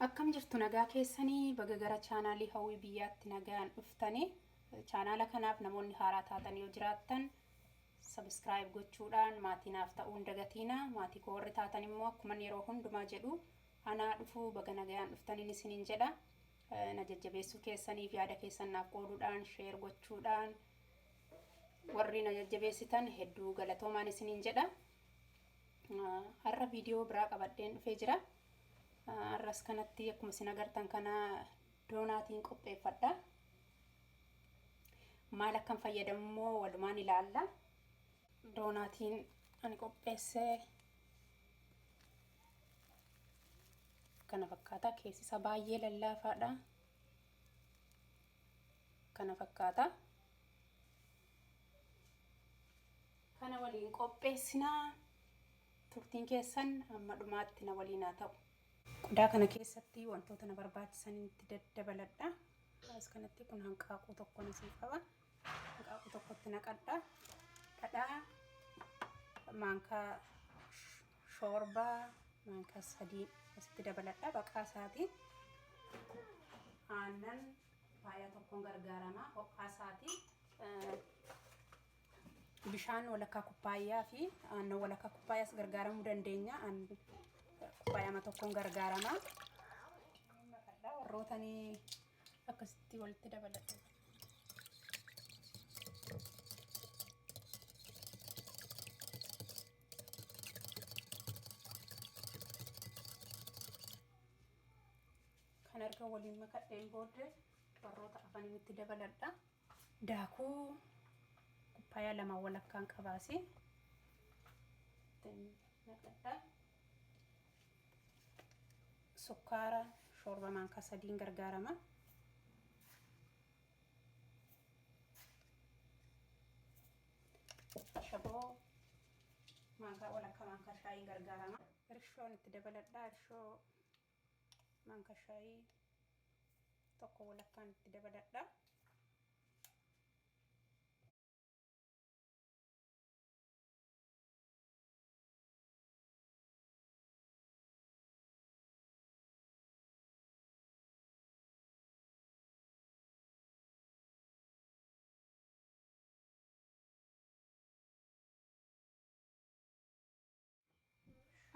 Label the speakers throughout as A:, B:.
A: Akkam jirtu nagaa keessanii baga gara chaanaalii Hawwii Biyyaatti nagaan dhuftanii. Chaanaala kanaaf namoonni haaraa taatan yoo jiraattan subscribe gochuudhaan maatii naaf ta'uu hin dagatiina. Maatii koo warri taatan immoo akkuman yeroo hundumaa jedhu anaa dhufuu baga nagayaan dhuftaniin isiniin jedha. Na jajjabeessuu keessaniif yaada keessan naaf qooduudhaan share gochuudhaan warri na jajjabeessitan hedduu galatoomaan isiniin jedha. Har'a viidiyoo biraa qabadheen dhufee jira. Har'as kanatti akkuma isin agartan kana doonaatiin qopheeffadha. Maal akkan fayyadamu immoo walumaan ilaalla. Doonaatiin ani qopheesse kana fakkaata. Keessi isaa baay'ee lallaafaadha. Kana fakkaata. Kana waliin qopheessinaa. Turtiin keessan amma dhumaatti na waliin haa ta'u. Qodaa kana keessatti wantoota na barbaachisan itti daddabaladha. As kanatti kun hanqaaquu tokkon asii qaba. Hanqaaquu tokkotti naqadha. Dhadhaa maankaa shoorbaa maankaa sadii asitti dabaladha. Baqaa isaati. Aannan faaya tokkoon gargaarama. Ho'aa isaati. Bishaan walakkaa kubbaayyaa fi aannan walakkaa kubbaayyaas gargaaramuu dandeenya. Kubbaayyaa tokkoon gargaarama. Warrootanii akkasitti walitti dabaladha. Kan erga waliin makadheen booddee warroota afanitti dabaladha. Daakuu kubbaayyaa lama walakkaan qabaasi. Naqadha. Sukkaara shorba maankaa sadiin gargaarama. Ashaboo maankaa walakkaa maankaa shaayiin gargaarama. Irshoon itti dabaladha. Irshoo maankaa shaayii tokko walakkaan itti dabaladha.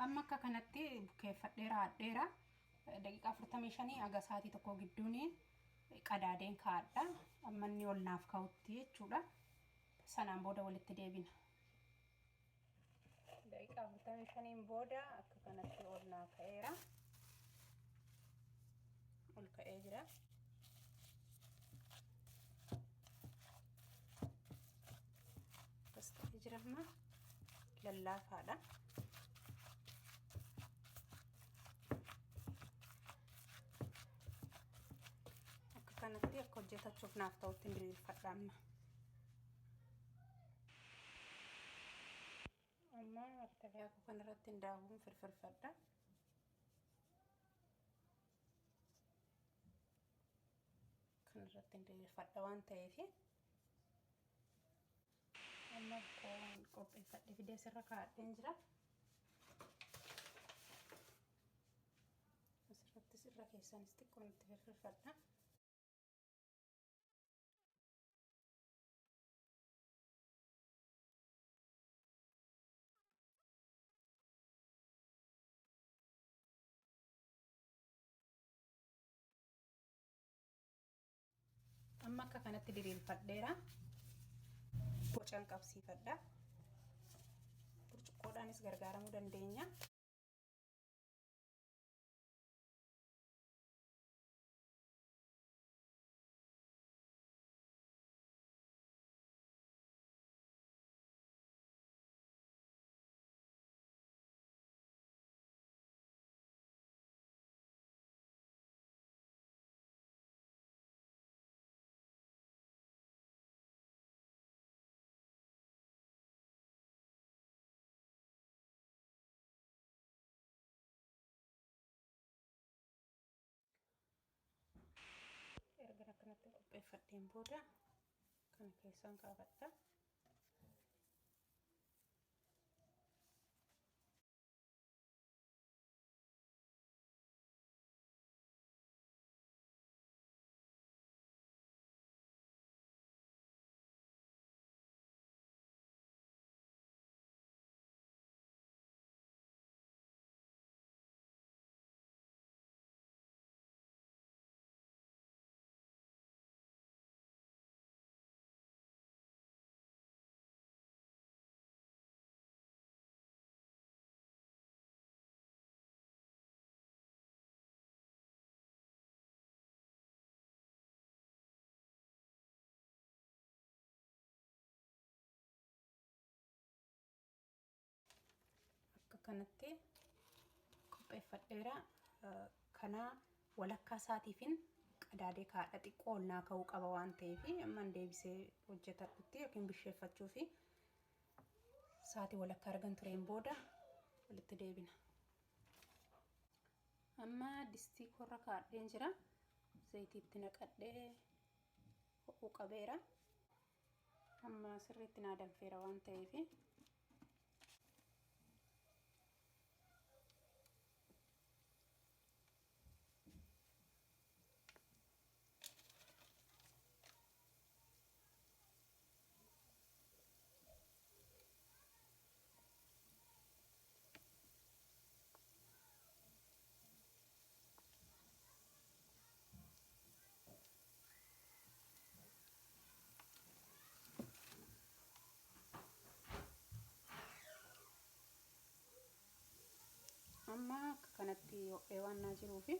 A: Amma akka kanatti bukeeffadheera haadheera. Daqiiqaa 45 haga sa'aatii tokko gidduun qadaadeen kaa'adha. Amma inni ol naaf ka'utti jechuudha. Sanaan booda walitti deebina. Daqiiqaa 45 booda akka kanatti ol naa ka'eera. Ol ka'ee jira. Akkas ta'ee jira amma lallaafaadha. Akka kanatti akka hojjetachuuf naaf ta'utti hin diriirfadha amma. Amma daakuu kanarratti hin daakuun firfirfadha. Kanarratti hin diriirfadha waan ta'eef. Amma qoon qopheeffadhe fidee asirra kaa'adheen jira. Asirrattis irra keessaanis xiqqoon itti firfirfadha. Amma akka kanatti diriirfadheera. Bocan qabsiifadha. Burcuqqoodhaanis gargaaramuu dandeenya. Erga akkanatti qopheeffadheen booda kana keessaan kaafadha. Kanatti qopheeffadheera. Kana walakkaa isaatiifin qadaadee kaadha, xiqqoo ol naa ka'uu qaba waan ta'eef amman deebisee hojjetadhutti yookiin bisheeffachuu fi sa'aatii walakkaa argan tureen booda walitti deebina. Amma distii korra kaadheen jira. Zayitiitti naqadhee ho'uu qabeera. Amma sirriitti naa danfeera waan ta'eef. Amma akka kanatti ho'ee waan naa jiruufi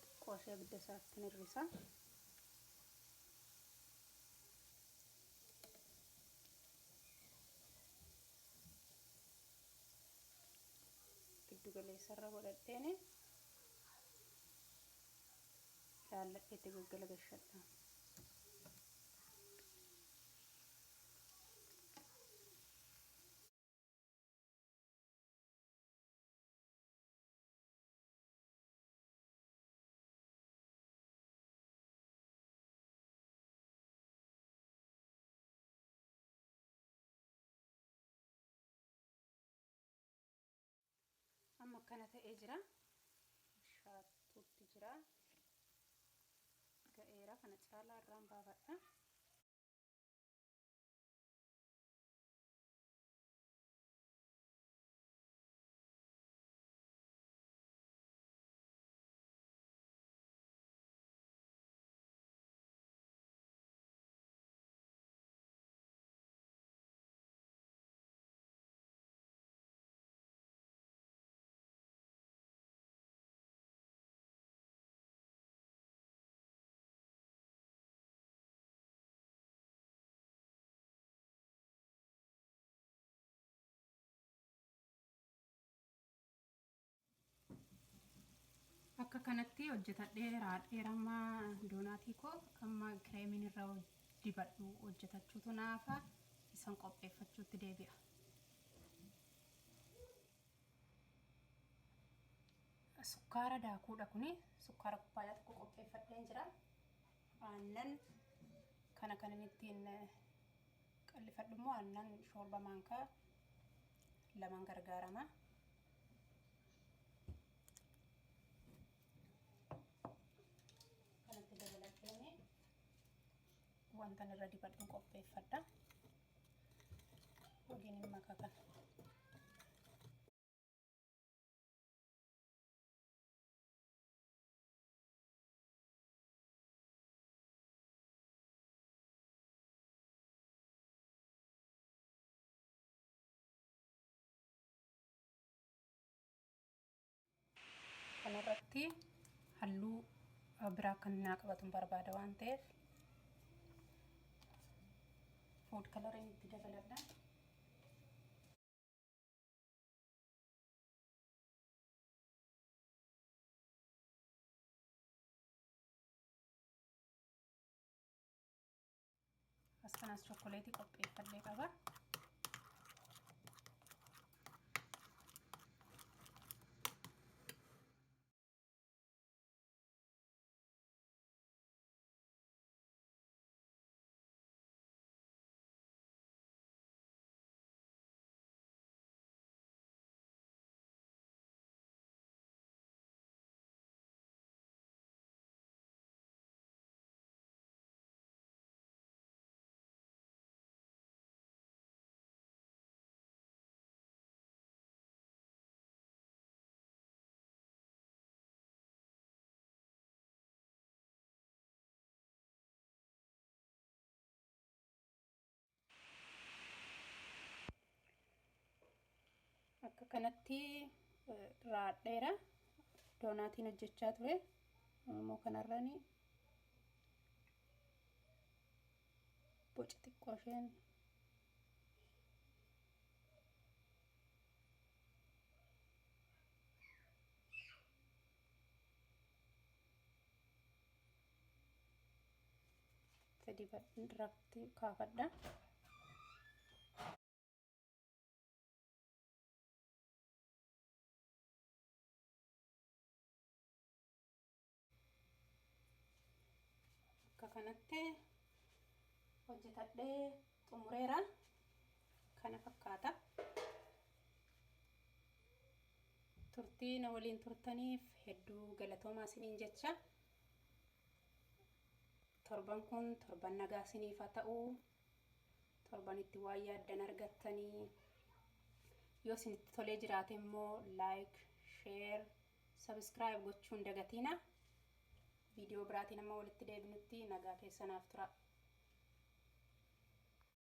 A: xiqqoo ishee abidda isaatti hir'isa. Giddu galeessarra godhadheen laalladheetti gaggala gashadha. Amma akkana ta'ee jira. Bishaatuutti jira. Ga'eera, kana caalaa irraan baafadha. Akka kanatti hojjetadhee raadheera. Amma doonaatii koo amma kireemiin irra dibadhu hojjetachuutu naafa, isan qopheeffachuutti deebi'a. Sukkaara daakuudha kuni, sukkaara kubbaayyaa tokko qopheeffadheen jira. Aannan kana kan inni ittiin qallifadhu immoo aannan shoorba maankaa lamaan gargaarama. Kanatti dabaladheen wanta irra dibadhu qopheeffadha. Waliin hin maka kana. Kanarratti halluu biraa kan naa qabatu barbaada waan ta'eef food coloriin itti dabaladha. As kanas chokkoleetii qopheeffadhee qaba. Akka kanatti raadheera. Doonaatiin hojjechaa ture. Immoo kanarrani boca xiqqoo isheen Kanatti dibadratti kaafadha. Akka kanatti hojjetadhee xumureera. Kana fakkaata. Turtii na waliin turtaniif hedduu galatoomaa isiniin jecha. Torban kun torban nagaa isiniif haa ta'u. Torban itti waan yaaddan argattanii. Yoo isinitti tolee jiraate immoo like, share, subscribe gochuun dagatiina. Viidiyoo biraatiin amma walitti deebinutti nagaa keessanaaf tura.